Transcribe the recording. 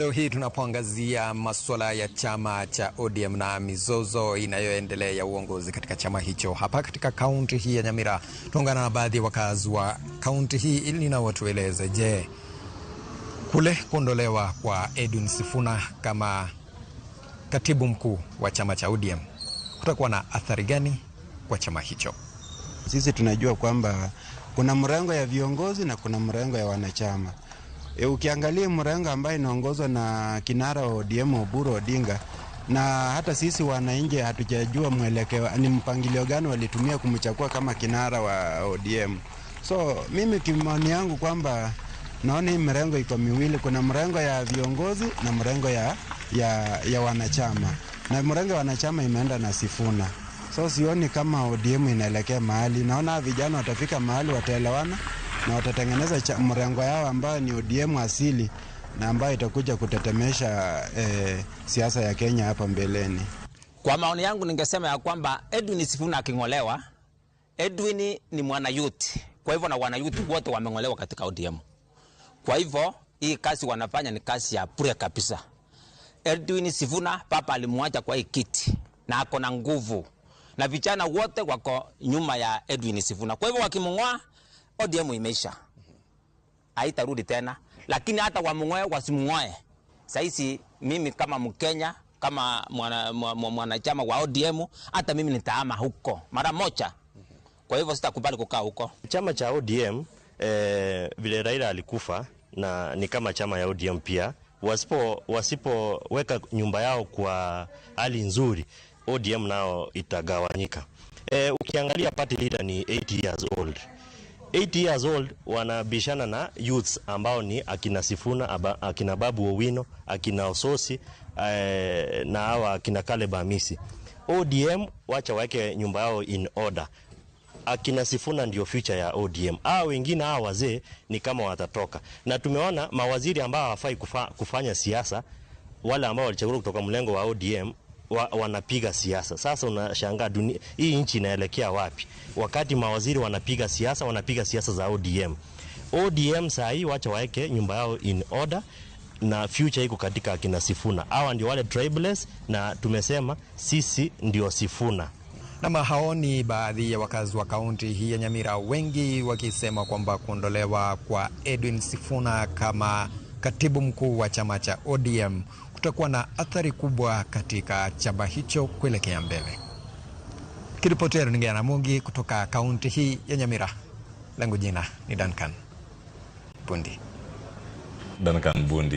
Leo hii tunapoangazia masuala ya chama cha ODM na mizozo inayoendelea ya uongozi katika chama hicho hapa katika kaunti hii ya Nyamira, tuungana na baadhi ya wakazi wa kaunti hii ili nao watueleze, je, kule kuondolewa kwa Edwin Sifuna kama katibu mkuu wa chama cha ODM kutakuwa na athari gani kwa chama hicho? Sisi tunajua kwamba kuna mrengo ya viongozi na kuna mrengo ya wanachama. Ukiangalia mrengo ambayo inaongozwa na kinara wa ODM Oburu Odinga, na hata sisi wananchi hatujajua mwelekeo ni mpangilio gani walitumia kumchagua kama kinara wa ODM. So mimi kimaoni yangu kwamba naona hii mrengo iko miwili, kuna mrengo ya viongozi na mrengo ya wanachama, na mrengo ya wanachama imeenda na Sifuna. So sioni kama ODM inaelekea mahali. Naona vijana watafika mahali wataelewana na watatengeneza mrengo yao ambayo ni ODM asili na ambayo itakuja kutetemesha siasa ya Kenya hapa mbeleni. Kwa maoni yangu ningesema ya kwamba Edwin Sifuna aking'olewa, Edwin ni mwana youth. Kwa hivyo na wana youth wote wameng'olewa katika ODM. Kwa hivyo hii kazi wanafanya ni kazi ya bure kabisa. Edwin Sifuna papa alimwacha kwa hii kiti na ako na nguvu, na vijana wote wako nyuma ya Edwin Sifuna. Kwa hivyo wakimng'oa, ODM imeisha, haitarudi tena. Lakini hata wamng'oe wasimng'oe, saisi mimi kama Mkenya, kama mwanachama wa ODM, hata mimi nitahama huko mara moja. Kwa hivyo sitakubali kukaa huko. Chama cha ODM vile Raila alikufa na ni kama chama ya ODM pia, wasipoweka nyumba yao kwa hali nzuri, ODM nao itagawanyika. Ukiangalia party leader ni 80 years old. 80 years old wanabishana na youths ambao ni akina Sifuna, akina Babu Owino, akina Ososi na hawa akina Caleb Amisi. ODM wacha waweke nyumba yao in order. Akina Sifuna ndio future ya ODM. Hao wengine hao wazee ni kama watatoka. Na tumeona mawaziri ambao hawafai kufanya siasa, wale ambao walichaguliwa kutoka mlengo wa ODM wanapiga siasa. Sasa unashangaa dunia hii nchi inaelekea wapi? Wakati mawaziri wanapiga siasa, wanapiga siasa za ODM. ODM saa hii wacha waeke nyumba yao in order na future iko katika akina Sifuna. Hawa ndio wale tribeless na tumesema sisi ndio Sifuna. Na hao ni baadhi ya wakazi wa kaunti hii ya Nyamira, wengi wakisema kwamba kuondolewa kwa Edwin Sifuna kama katibu mkuu wa chama cha ODM kutakuwa na athari kubwa katika chama hicho kuelekea mbele. Kiripotia runinga ya Ramogi kutoka kaunti hii ya Nyamira, langu jina ni Duncan Bundi. Duncan Bundi.